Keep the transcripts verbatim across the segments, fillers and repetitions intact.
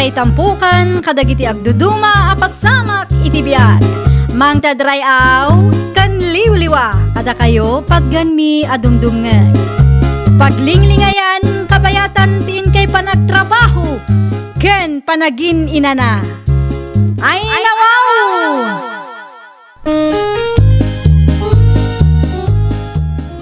Itampukan kadagiti agduduma a pasamak iti biag. Mangted ray-aw ken liwliwa kadakayo patgenmi a dumdumngeg. Paglinglingayan kabayatan ti inkay panagtrabaho ken panagin-inana. Ay, nawaw!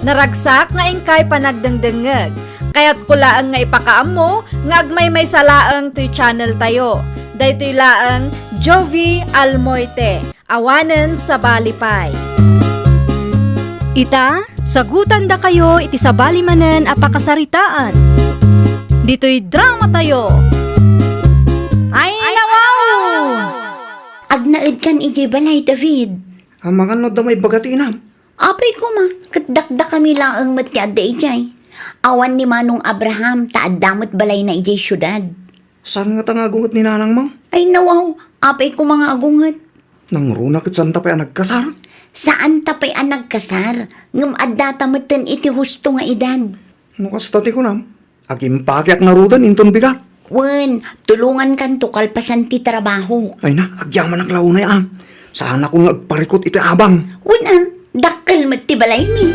Naragsak nga inkay panagdengdengngeg. Kayatko laeng nga ipakaammo nga agmaymaysa laeng toy channel tayo. Daytoy laeng Jovie Almoite, awanen sabali pay. Ita, sagutandakayo iti sabali manen a pakasaritaan. Ditoy drama tayo. Ay, nawaw! Agnaedkan idiay balay, David. Amangan no adda maibaga ti inam? Apay koma, ket dakdakami laeng met ti adda idiay. Awan ni Manong Abraham, ta adda met balayna idiay siudad. Saan ngata nga agunget ni nanangmo? Ay, nawaw, apay koma nga agunget. Nangruna ket saanta pay a nagkasar? Saanta pay a nagkasar, ngem addata metten iti husto nga edad. No kasta ti kunam, agimpakeak ngaruden inton bigat. Wen, tulongankanto kalpasan ti trabaho. Ay na, agyamanak la unay, a. Saanakon nga agparikut iti abang. Wen, a, dakkel met ti balaymi.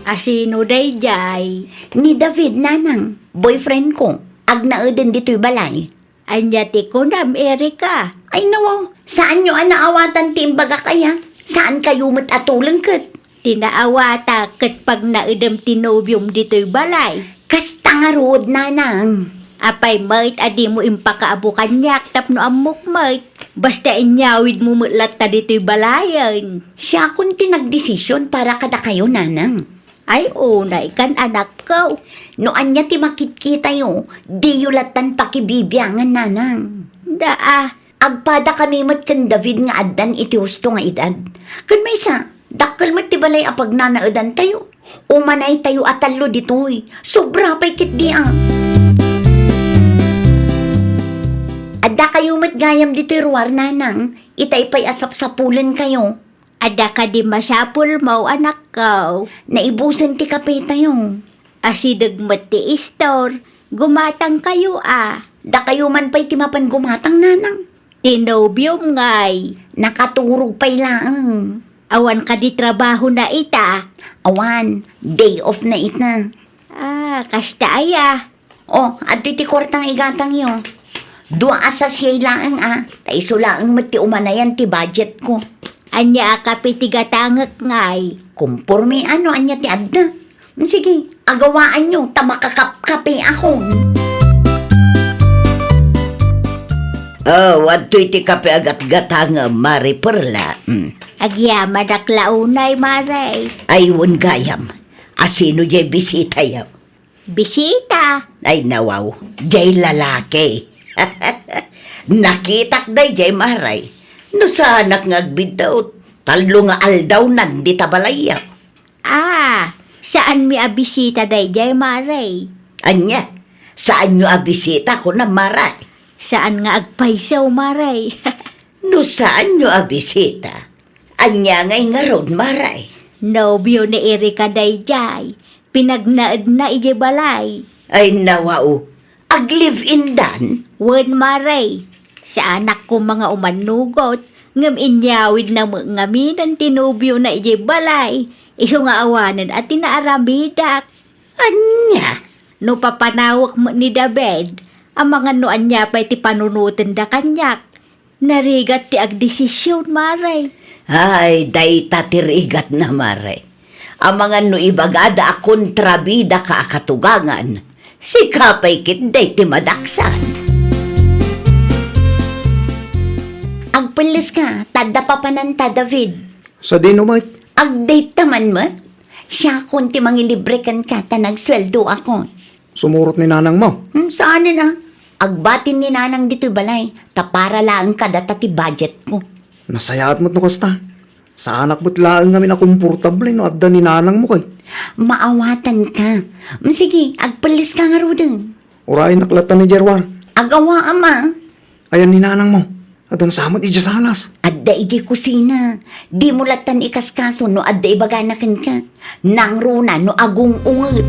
Asino daydiay? Ni David, nanang, boyfriend ko. Agnaeden ditoy balay. Ania ti kunam, Erika? Ay, nawaw, saanyo a naawatan ti imbagak aya? Saankayo met a tuleng ket? Ti naawatak ket pagnaedem ti nobiom ditoy balay. Kasta ngarud, nanang. Apay met a dimo impakaabo kaniak tapno ammok met? Basta inyawidmo met latta ditoy balayen. Siakon ti nagdesisyon para kadakayo, nanang. Ay, unay kan, anakko. No ania ti makitkitayo, diyo lattan pakibibiangan, nanang. Daa. Agpadakami met ken David nga addan iti husto nga edad. Ken maysa, dakkel met ti balay a pagnanaedantayo. Umanaytayo a tallo ditoy. Sobra pay ketdi, a. Addakayo met gayam ditoy ruar, nanang. Itay pay a sapsapulenkayo. Adda kadi masapulmo, anakko? Naibusen ti kapetayo. Asideg met ti istor, gumatangkayo a. Dakayo man pay ti mapan gumatang, nanang. Ti nobiom ngay? Nakaturog pay laeng. Awan kadi trabahona ita? Awan, day off na ita. Ah, kasta aya. O, adtoy ti kuarta nga igatangyo. Dua a sachet laeng, a, ta isu laeng met ti umanayan ti budgetko. Ania a kape ti gatangek ngay? Komporme a no ania ti adda. Sige, agawaanyo ta makakapkapeakon. O, adtoy ti kape a gatgatangem, Mare Perla. Mm. Agyamanak la unay, Mare. Ay, wen gayam. Asino diay bisitayo? Bisita? Ay, nawaw, diay lalaki. Nakitak daydiay, Mare. No saanak nga agbiddaw, tallo nga aldawnan dita balayyo. Ah, saanmi a bisita daydiay, Mare. Ania? Saanyo a bisita, kunam, Mare? Saan nga agpayso, Mare. No saanyo a bisita, ania ngay ngarud, Mare? Nobio ni Erika daydiay. Pinagnaedna idiay balay. Ay, nawaw. Ag-live-in dan? Wen, Mare. Saanak koma nga umannugot, ngem inyawidna met ngamin ti nobiona idiay balay. Isu nga awanen a ti naaramidak. Ania? No papanawek met ni David, amangan no ania pay ti panunotenda kaniak. Narigat ti agdesisyon, Mare. Ay, dayta ti rigatna, Mare. Amangan no ibagada a kontrabidaka a katugangan, sika pay ketdi ti madaksan. Agpelleska, ta adda papananta, David. Sadino met? Agdayta man met. Siakon ti mangilibre kenka ta nagsueldoakon. Sumurot ni nanangmo? Hmm, saanen a. Agbatin ni nanang ditoy balay, ta para laeng kadata ti budgetko. Nasayaat met no kasta. Saanak met laeng ngamin a komportable no adda ni nanangmo kay. Maawatanka. Hmm, sige, agpelleska ngaruden. Uraynak latta ni Jerwar. Agawa, ama. Ayan ni nanangmo. Adda sa met idiay salas. Adda idiay kusina. Dimo lattan ikaskaso no adda ibagana kenka. Nangruna no agung-unget.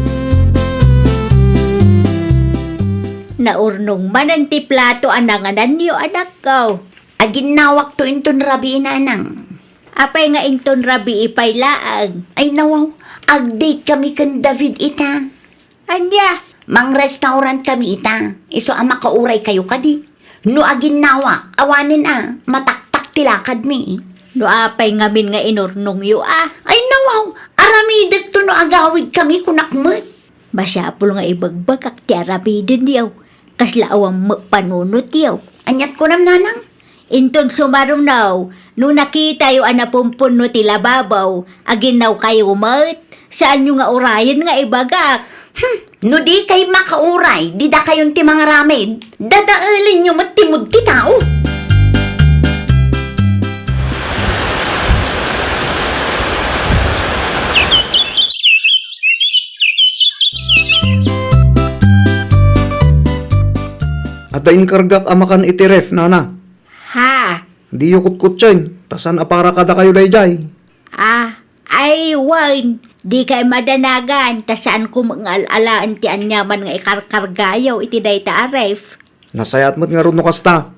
Naurnong manen ti plato a nangananyo, anakko. Aginnawakto inton rabii, nanang. Apay nga inton rabii pay laeng? Ay, nawaw, agdate kami ken David ita. Ania? Mang-restaurant kami ita. Isu a makauray kayo kadi. No aginnawak, awanen a, mataktak ti lakadmi. No apay ngamin nga inurnongyo a? Ay, nawaw, aramidekto no agawid kami, kunak met. Masapul nga ibagbagak ti aramidenyo. Kasla awan met panunotyo. Aniat kunam, nanang? Inton sumaruno, no nakitayo a napunpunno ti lababaw, aginnawkayo met. Saanyo nga urayen nga ibagak. Hmm, no dikay makauray, didakayon ti mangaramid. Dadaelenyo met ti mood ti tao. Adda inkargak a makan iti ref, nana. Ha? Diyo kutkutsien, ta saan a para kadakayo daydiay. Ah, ay, wen, dikay madanagan, ta saanko met nga al-alaen ti aniaman nga ikarkargayo iti dayta a ref. Nasayaat met ngarud no kasta.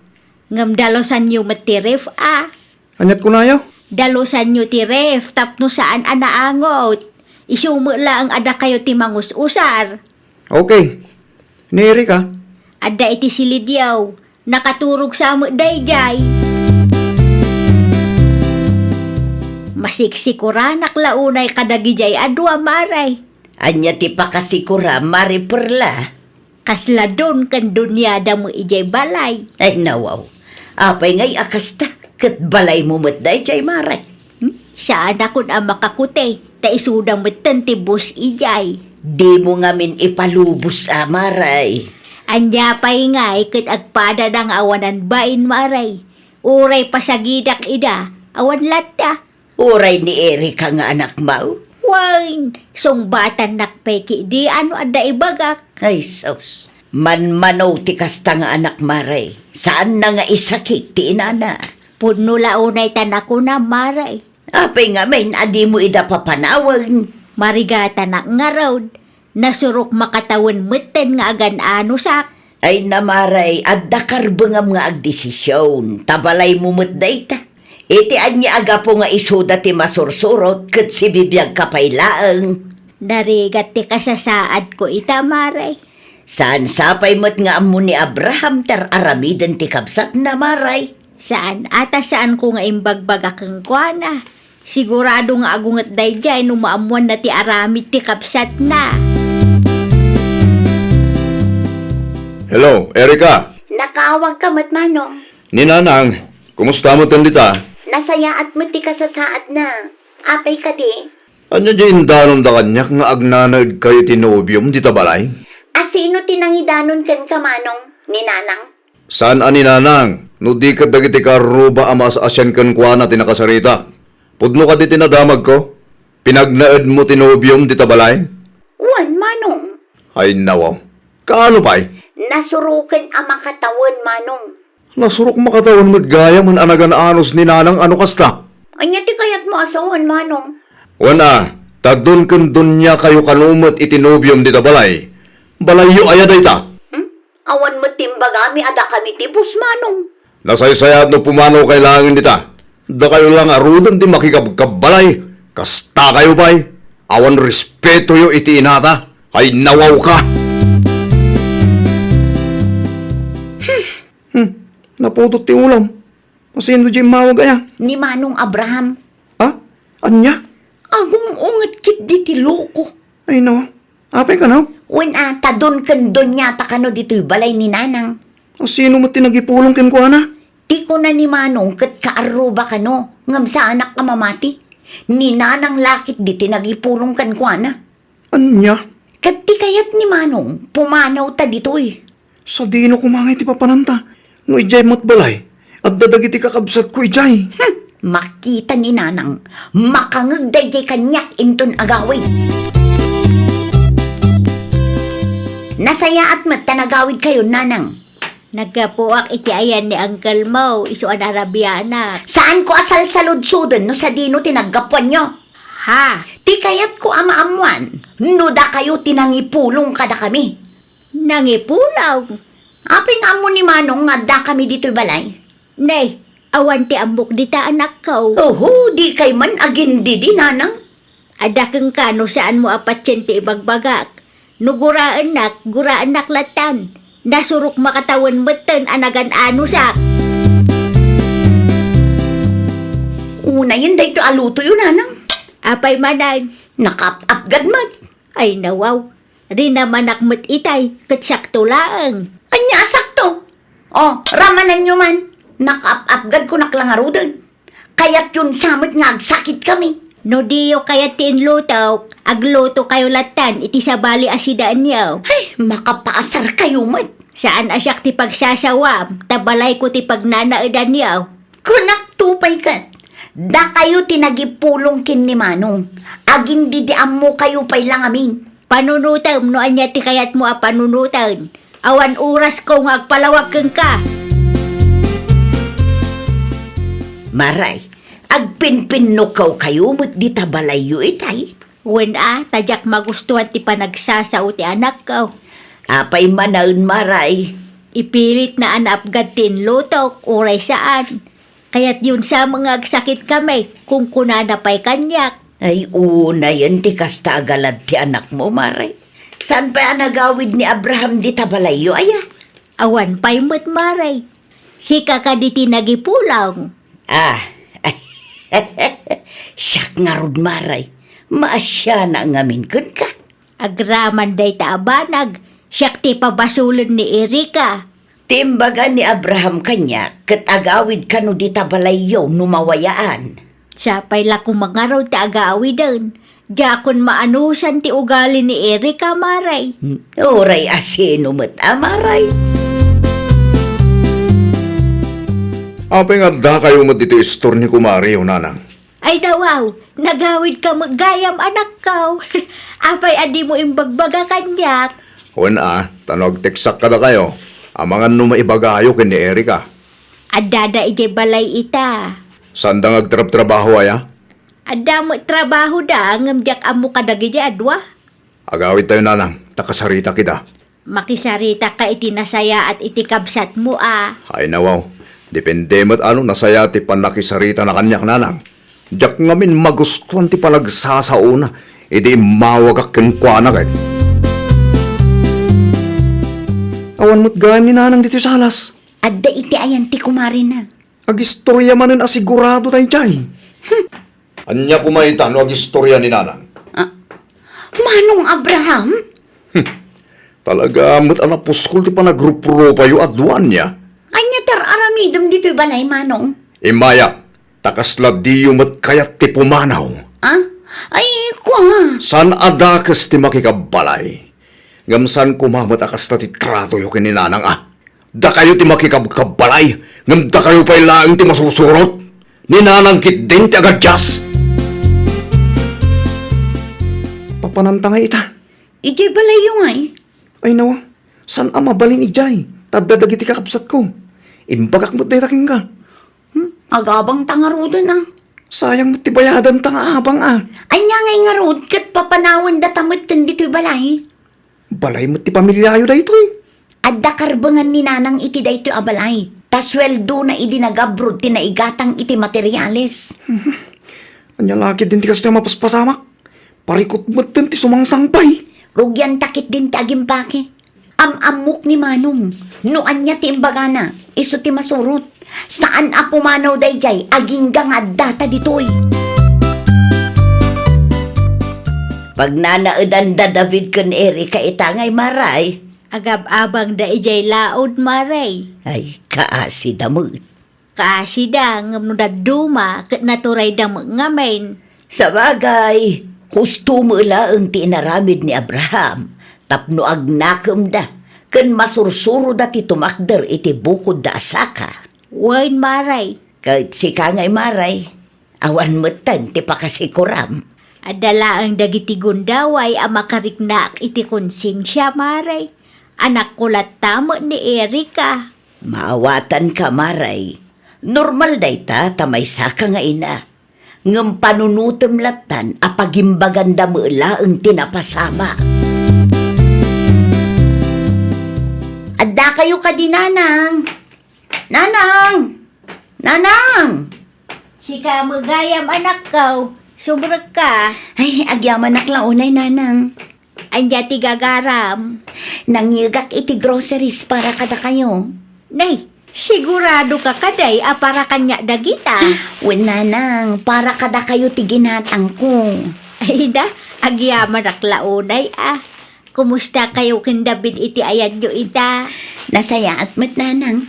Ngem dalusanyo met ti ref a. Aniat kunayo? Dalusanyo ti ref tapno saan a naangot. Isu met laeng a dakayo ti mangus-usar. Okay. Ni Erika? Adda iti silidyo. Nakaturog sa met daydiay. Masiksikuranak la unay kadagidiay a dua, Mare. Ania ti pakasikura, Mare Perla? Kasla don ken doniada met idiay balay. Ay, nawaw. Apay ngay a kasta? Ket balaymo met daydiay, Mare. Hmm? Saanakon a makakuti, ta isuda metten ti bus idiay. Dimo ngamin ipalubos a, Mare. Ania pay ngay ket agpadada nga awanan bain, Mare. Uray pasagidak ida, awan latta. Uray ni Erika nga anakmo? Wen, sungbatannak pay kidi a no adda ibagak. Ay, sus. Manmano ti kasta nga anak, Mare. Saanna nga isakit ti inana. Pudno la unay ta nakuna, Mare. Apay ngamin a dimo ida papanawen? Marigatanak ngarud. Nasurok makatawen metten nga agan-anusak. Ay, Mare, adda karbengam nga agdesision, ta balaymo met dayta. Iti ania a gapu nga isuda ti masursurot ket sibibiagka pay laeng? Narigat ti kasasaadko ita, Mare. Saan sapay met nga ammo ni Abraham ti ar-aramiden ti kabsatna, Mare? Saan a ta saanko nga imbagbaga kenkuana. Sigurado nga agunget daydiay no maammoanna ti aramid ti kabsatna. Hello, Erika. Nakaawagka met, Manong. Ni Nanang, kumusta met dita? Nasayaat met ti kasasaadna. Apay kadi? Ania diay indanonda kaniak nga agnanaedkayo iti nobiom dita balay? A sino ti nangidanon kenka, Manong? Ni Nanang? Saan a ni Nanang, no di ket dagiti kaarruba a maas-asian kenkuana ti nakasaritak. Pudno kadi ti nadamagko? Pinagnaedmo ti nobiom dita balay? Wen, Manong. Ay, nawaw. Kaano pay? Nasuroken a makatawen, Manong. Nasurok makatawen met gayam a nagan-anus ni Nanang a no kasta? Ania ti kayatmo a sawen, Manong? Wen a, ta don ken doniakayo kano met iti nobiom dita balay. Balayyo aya dayta? Hmm? Awan met ti imbagami a dakami ti bus, Manong. Nasaysayaat no pumanawkay laengen dita. Dakayo la ngaruden ti makikabkabbalay. Kastakayo pay. Awan respetoyo iti inata. Ay, nawawka! Hmm, napudot ti ulam. Asino diay immawag aya? Ni Manong Abraham. Ah? Ania? Agung-unget ketdi ti loko. Ay, no. Apay kano? Wen a, ta don ken doniata kano ditoy balay ni Nanang. Asino met ti nagipulong kenkuana? Ti kuna ni Manong ket kaarruba kano, ngem saanak a mamati. Ni Nanang la ketdi ti nagipulong kenkuana. Ania? Ket ti kayat ni Manong, pumanawta ditoy. Sadino koma ngay ti papananta? No idiay met balay, adda dagiti kakabsatko idiay. Hmm, makita ni Nanang, makangeg daydiay kaniak inton agawid. Nasayaat met ta nagawidkayo, Nanang. Naggapuak iti ayan ni uncle mo, isu a narabianak. Saanko a salsaludsoden no sadino ti naggapuanyo. Ha? Ti kayatko a maammoan, no dakayo ti nangipulong kadakami. Nangipulong? Apay nga ammo ni Manong nga addakami ditoy balay? Nay, awan ti ammok dita, anakko. Oho, dikay man agindidi, nanang. Adda kenka no saanmo a patien ti ibagbagak. No guraennak, guraennak lattan. Nasurok makatawen metten a nagan-anusak. Unayen daytoy a lutoyo, nanang. Apay manen? Nakaap-apgad met. Ay, nawaw. Rinamanak met itay, ket siakto laeng. Ania a sakto? O, ramananyo man. Nakaap-apgad kunak la ngaruden. Kayatyon sa met nga agsakitkami. No diyo kayat ti inlutok, aglutokayo lattan iti sabali a sidaenyo. Ay, makapaasarkayo met. Saan a siak ti pagsasawam, ta balayko ti pagnanaedanyo. Kunakto pay ket, dakayo ti nagipulong ken ni Manong. Agindidi ammokayo pay la ngamin. Panunotem no ania ti kayatmo a panunoten. Awan orasko nga agpalawag kenka. Maray, agpinpinnukawkayo met dita balayyo itay? Wen a, ta diak magustuhan ti panagsasao ti anakko. Apay manen, Maray? Ipilitna a naapgad ti inlutok, uray saan. Kayatyon sa met nga agsakitkami, kunkunana pay kaniak. Ay, unayen ti kasta a galad ti anakmo, Maray. Saan pay a nagawid ni Abraham dita balayyo, aya? Awan pay met, Maray. Sika kadi ti nagipulong. Ah, siak ngarud, Maray. Maasianak ngamin kenka. Agraman dayta a banag, siak ti pabasolen ni Erika. Ti imbaga ni Abraham kaniak ket agawid kano dita balayyo no mawayaan. Sapay la koma ngarud ti agawiden. Diakon maanusan ti ugali ni Erika, Maray. Hmm, uray a sino met a, Maray. Apay nga addakayo met ditoy istor ni kumariyo, nanang? Ay, nawaw, nagawidka met gayam, anakko. Apay a dimo imbagbaga kaniak? Wen a, ta no agteksak kadakayo, amangan no maibagayo ken ni Erika. Addada idiay balay ita. Saanda nga agtrabtrabaho, aya? Adda met trabahoda, ngem diak ammo kadagidi a dua. Agawidtayo, nanang, ta kasaritak ida. Makisaritaka iti nasayaat iti kabsatmo a. Ay, nawaw. Depende met a no nasayaat ti pannakisaritana kaniak, nanang. Diak ngamin magustuan ti panagsasaona idi immawagak kenkuana ket. Awan met gayam ni nanang ditoy salas. Adda iti ayan ti kumarina. Agistoria manen a sigurado daydiay. Hmm. Ania koma ita no agistoria ni nanang? Ah, Manong Abraham? Hmm. Talaga met a napuskol ti panagruprupayo a dua ania. Ania ti ar-aramidem ditoy balay, Manong? Immayak, ta kasla diyo met kayat ti pumanaw. Ah? Ay, kua. Saan a dakes ti makikabbalay. Ngem saan koma met a kasta ti tratoyo ken ni nanang a. Dakayo ti makikabkabbalay, ngem dakayo pay laeng ti masursurot. Ni nanang ketdin ti agadias. Papananta ngay ita? Idiay balayyo ngay. Ay, nawa, saan a mabalin idiay? Ta adda dagiti kakabsatko. Imbagak met dayta kenka. Hmm? Agabangta ngaruden a. Sayang met ti bayadanta nga abang a. Ania ngay ngarud ket papanawendata metten ditoy balay? Balay met ti pamiliayo daytoy. Adda karbengan ni nanang iti daytoy a balay. Ta sueldona idi nagabrod ti naigatang iti materiales. Ania la ketdin ti kastoy a mapaspasamak? Parikut metten ti sumangsangpay. Rugianta ketdin ti agimpake. Am-ammok ni Manong no ania ti imbagana, isu ti masurot. Saan a pumanaw daydiay agingga nga addata ditoy. Pagnanaedan da David ken Erika ita ngay, Maray. Agab-abangda idiay laod, Maray. Ay, kaasida met. Kaasida, ngem no dadduma, ket naturayda met ngamin. Sabagay, husto met laeng ti inaramid ni Abraham tapno agnakemda ken masursuroda ti tumakder iti bukodda a saka. Wen, Maray. Ket sika ngay, Maray, awan metten ti pakasikuram. Adda laeng dagiti gundaway a makariknaak iti konsensia, Maray. Anakko latta met ni Erika. Maawatanka, Maray. Normal dayta ta maysaka nga ina. Ngem panunotem lattan a pagimbaganda met laeng ti napasamak. Adda Dakayo kadi, Nanang? Nanang! Nanang! Sika met gayam, anakko. Sumrekka. Ay, agyamanak la unay, Nanang. Ania ti gagaram? Nangyegak iti groceries para kadakayo. Nay, siguradoka kadi a para kaniak dagita? Wen, Nanang, para kadakayo ti ginatangko. Ay da, agyamanak la unay a. Kumustakayo ken David iti ayanyo ita? Nasayaat met, Nanang.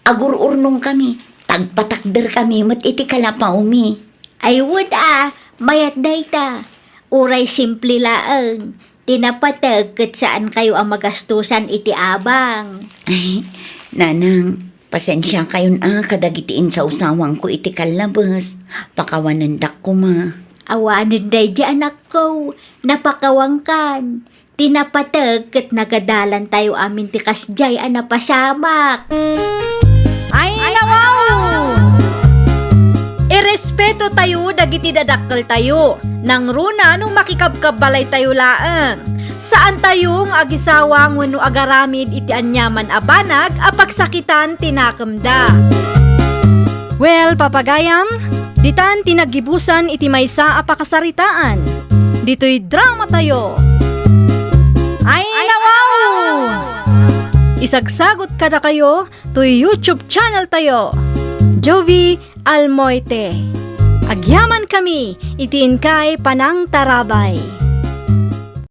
Agur-urnongkami. Tagpatakderkami met iti kalapawmi. Ay wen a, mayat dayta. Uray simple laeng. Ti napateg ket saankayo a magastosan iti abang. Ay, Nanang, pasensiakayon a kadagiti insawsawangko iti kallabes. Pakawanendak koma. Awanen daydi, anakko. Napakawankan. Ti napateg ket nagadalantayo amin ti kasdiay a napasamak. Ay, nawaw! Irespetotayo dagiti dadakkeltayo. Nangruna no makikabkabbalaytayo laeng. Saantayo nga agisawang wenno agaramid iti aniaman a banag a pagsakitan ti nakemda. Well, papagayam, ditan ti naggibusan iti maysa a pakasaritaan. Ditoy dramatayo. Ay, nawaw! Isagsagut kadakayo toy YouTube channel tayo, Jovi Almoite. Agyamankami iti inkay panangtarabay.